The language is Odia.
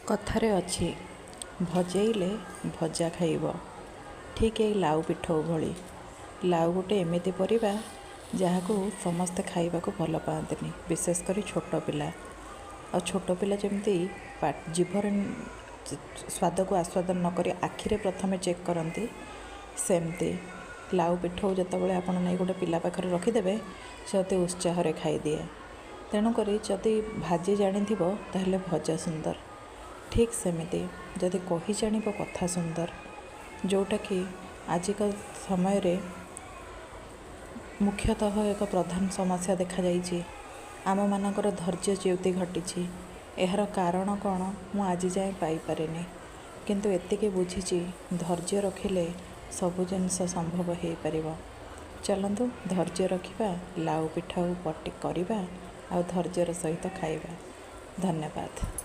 କଥାରେ ଅଛି, ଭଜେଇଲେ ଭଜା ଖାଇବ। ଠିକ୍ ଏଇ ଲାଉ ପିଠଉ ଭଳି। ଲାଉ ଗୋଟେ ଏମିତି ପରିବା ଯାହାକୁ ସମସ୍ତେ ଖାଇବାକୁ ଭଲ ପାଆନ୍ତିନି, ବିଶେଷ କରି ଛୋଟ ପିଲା। ଆଉ ଛୋଟ ପିଲା ଯେମିତି ଜିଭରେ ସ୍ୱାଦକୁ ଆସ୍ୱାଦନ ନ କରି ଆଖିରେ ପ୍ରଥମେ ଚେକ୍ କରନ୍ତି, ସେମିତି ଲାଉ ପିଠଉ ଯେତେବେଳେ ଆପଣ ନେଇ ଗୋଟେ ପିଲା ପାଖରେ ରଖିଦେବେ, ସେ ଅତି ଉତ୍ସାହରେ ଖାଇଦିଏ। ତେଣୁକରି ଯଦି ଭାଜି ଜାଣିଥିବ, ତାହେଲେ ଭଜା ସୁନ୍ଦର। ଠିକ୍ ସେମିତି ଯଦି କହି ଜାଣିବ, କଥା ସୁନ୍ଦର, ଯେଉଁଟାକି ଆଜିକା ସମୟରେ ମୁଖ୍ୟତଃ ଏକ ପ୍ରଧାନ ସମସ୍ୟା ଦେଖାଯାଇଛି। ଆମମାନଙ୍କର ଧୈର୍ଯ୍ୟ ଚ୍ୟୁତି ଘଟିଛି। ଏହାର କାରଣ କ'ଣ, ମୁଁ ଆଜି ଯାଏଁ ପାଇପାରିନି। କିନ୍ତୁ ଏତିକି ବୁଝିଛି, ଧୈର୍ଯ୍ୟ ରଖିଲେ ସବୁ ଜିନିଷ ସମ୍ଭବ ହେଇପାରିବ। ଚାଲନ୍ତୁ ଧୈର୍ଯ୍ୟ ରଖିବା, ଲାଉ ପିଠଉ କରିବା ଆଉ ଧୈର୍ଯ୍ୟର ସହିତ ଖାଇବା। ଧନ୍ୟବାଦ।